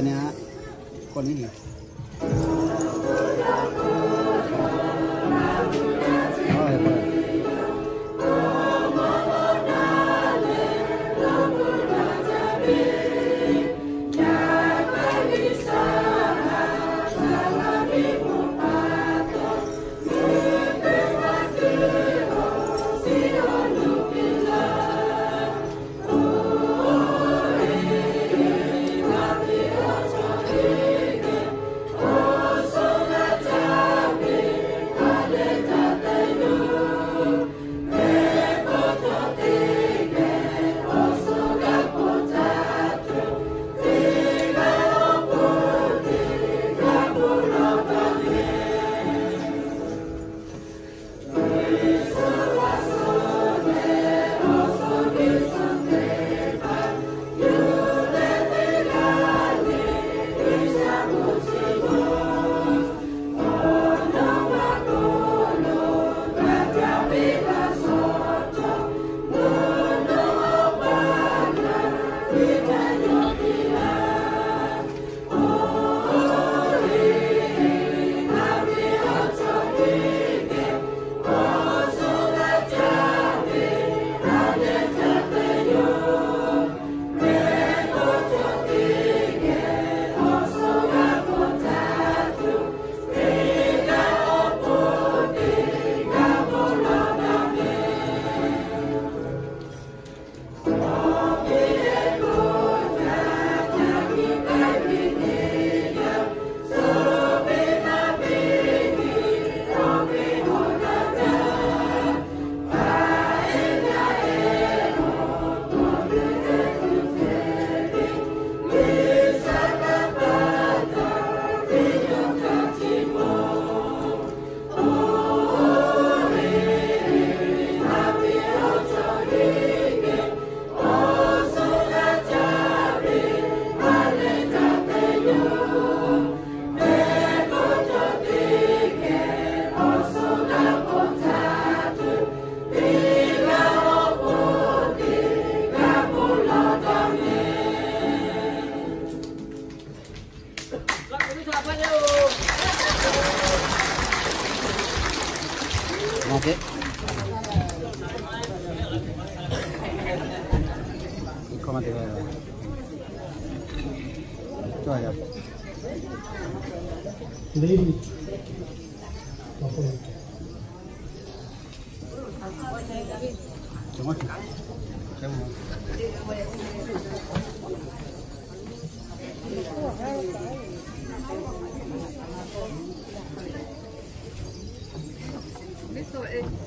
Nyi, k'awꞈ nyi.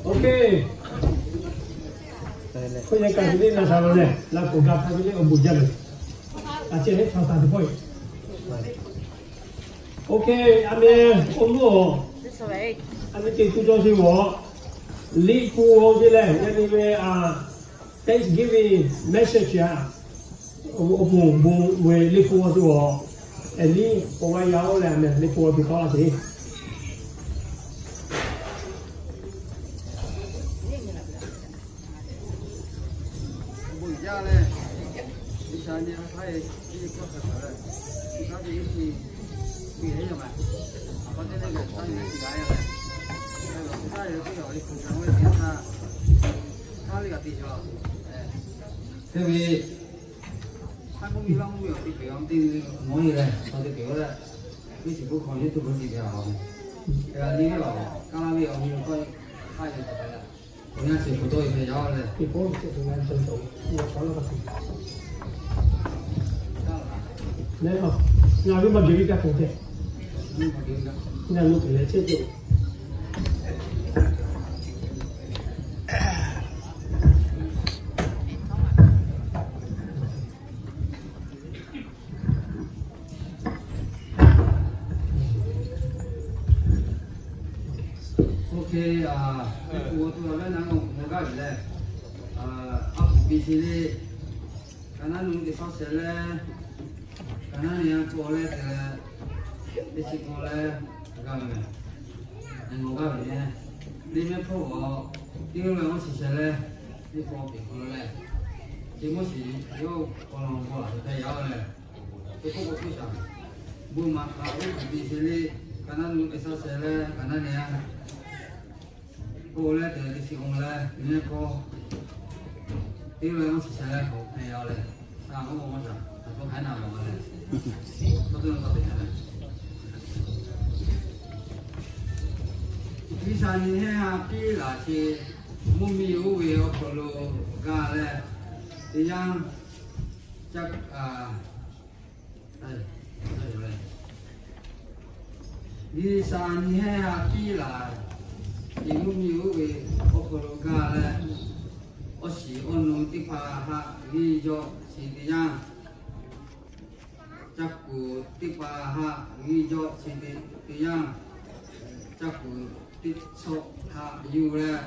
Ok. Hk'e yaꞈ kaꞈ ve le na sa lo le, la k'o ga hk'a ve le awˬ bon jaˇ ve. A ceh le htaꞈ taˍ teˇ pawˆ. Ok, a meh awˬ loˉ-oˬ, a meh te tuˬ cawˬ sheˍ-oˬ, liꞈ hpu awˬ ve lehˬ, yaꞈ nyi ve a Thanksgiving message a, awˬ bon bon ve liꞈ hpu awˬ tuˬ-oˬ, a liꞈ k'awꞈ g'a yaˇ-oˬ leh, a meh liꞈ hpu awˬ tuˬ tawˆ la sheˍ. Teˇ ve, hk'a mvuhˇ miˬ laˇ mvuhˇ miˬ awˬ te peuˬ a teˇ mawˇ e leh, awˬ te peuˬ a leh, teˇ shiˍ k'oˆ hk'aw nyi tuˬ k'oˆ tiꞈ te a, a nyi ve a, kaˇ laˇ ve awˬ nyi k'awˇ hk'aˇ ve taˍ leh, awˬ yanˇ shiˍ hpu tawˆ e hpehꞈ yaˇ leh, ngaˬ hui maˇ geh ve kaꞈ k'oˆ tehꞈ, ngaˬ hui maˇ geh ve kaꞈ k'oˆ tehꞈ, ngaˬ hui maˇ geh ve kaꞈ k'oˆ tehꞈ, ngaˬ hui maˇ geh ve kaꞈ k'oˆ tehꞈ. Ok, a, awˬ to a leh na ngaˬ awˬ gaˇ ve leh, a, a hpu piˇ chi le, ka naˉ nu teˇ hk'awꞈ shehˍ leh, ka naˉ ni a hk'aw leh te leh, teˇ chi hk'awꞈ leh, g'a ve, ngaˬ awˬ gaˇ ve leh, teˇ mehˇ hpawˇ awˬ, teˇ g'aˇ ve awˬ shiˍ shehˍ leh, teˇ hk'awꞈ teˇ hk'awꞈ leh, chi mawˇ shiˍ yawˇ k'awꞈ law k'awꞈ la ve hk'e yaˇ leh, Teˇ k'oˆ k'o, G'uiˬsha bon maˍ htaꞈ oˉ k'oˍ piˇ sheˍ le. Ka naˉ nu Iˉsaˍsaˍheˍ leh ka naˉ nehˬ a k'oˆ leh, teꞈ teˇ shiˍ oˬ leh, teꞈ nehˬ k'o, teˇ leh oˇ shiˍ shehˍ leh k'awꞈ hpehꞈ a leh, a oˇ k'o maˇ shaˍ, a htoꞈ hk'aˬ na ma le. Tawˇ teˇ na taˇ teꞈ hk'a leh, G'uiˬsha nyi hehnˇ ha piˇ laˬ sheˍ, mvuhˇ miˬ oˇ ve awˬ hk'aw lo gaˬ leh, teˇ yanˇ, G'uiˬsha nyi hehnˇ ha piˇ laˬ sheˍ, mvuhˇ miˬ oˇ ve awˬ hk'aw lo gaˬ leh, awˬ shiˍ awˬ nu teˇ hpaˍ haꞈ g'uiˇ jawˆ sheˍ teˇ yanˇ, caˇ kuˬ teˇ hpaˍ haꞈ g'uiˇ jawˆ sheˍ teˇ yanˇ, caˇ kuˬ teˇ chaw haꞈ yuˬ leh,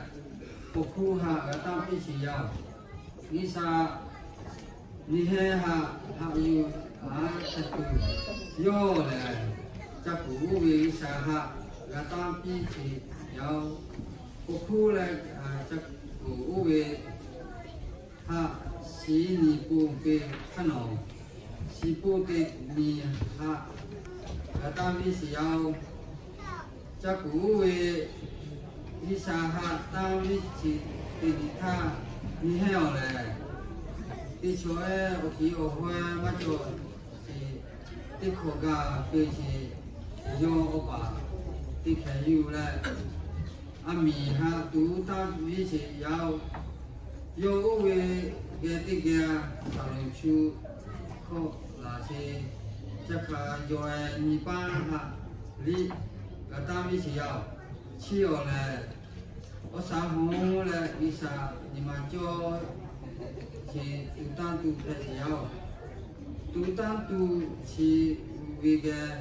paw hkuˇ haꞈ g'a tanˇ piˇ sheˍ yaˇ oˬ. G'uiˬsha nyi hehnˇ ha haꞈ yuˬ a ca tuˬ yawˇ lehˬ, caˇ kuˬ oˇ ve G'uiˬsha haꞈ g'a tanˇ piˇ sheˍ yaˇ oˬ. Paw hkuˇ leh caˇ kuˬ oˇ ve haꞈ shiˍ nyi pon te hk'aˇ nawˬ, shiˍ pon te nyi haꞈ g'a tanˇ piˇ sheˍ yaˇ oˬ. Caˇ kuˬ oˇ ve G'uiˬsha haꞈ tanˇ piˇ sheˍ teˇ nyi htaˇ, nyi hehnˇ awˬ lehˬ, teˇ chaw ehˉ awˬ hkiˬ awˬ hawehˇ maˇ cawˬ sheˍ, teˇ hkawꞈ gaˬ peuˬ sheˍ, yawˇ awˬ paˍ teˇ hkeh yuˬ leh, aˬ miˍ haꞈ tuˬ tanˇ piˇ sheˍ yaˇ oˬ. Yawˇ oˇ ve geh teˇ geh saˍ lonˍ chu hkawˇ laˬ sheˍ, caˇ hk'a yawˬ ehˍ nyi paˇ haꞈ liˇ g'a tanˇ piˇ sheˍ yaˇ oˬ. Chi awˬ lehˬ, awˬ shaˍ hoˉ leh G'uiˬsha nyi ma cawˇ sheˍ, tuˬ tanˇ tuˬ hpehꞈ sheˍ yaˇ oˬ. Tuˬ tanˇ tuˬ chi ve geh,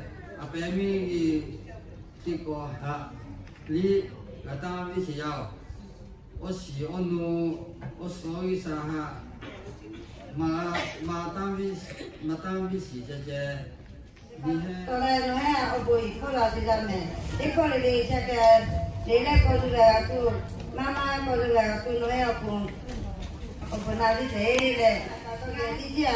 a pehˍ miˇ ve teˇ kawˆ haꞈ liˇ g'a tanˇ piˇ sheˍ yaˇ oˬ. Awˬ shiˍ awˬ nu, awˬ suhˍ G'uiˬsha haꞈ maˇ tanˇ piˇ shiˍ ceh ceh, nyi hehnˇ, awˬ bon iˍ hkawˇ la te la mehˍ. Teˇ hkawˇ le le chehˇ keh, le lehˉ k'aw zuh g'a tuˬ, maˇ maˇ k'aw zuh g'a tuˬ, nawˬ hui awˬ pon, awˬ pon na viˉ te leh, a taꞈ tawˇ geh tiˇ tiˇ a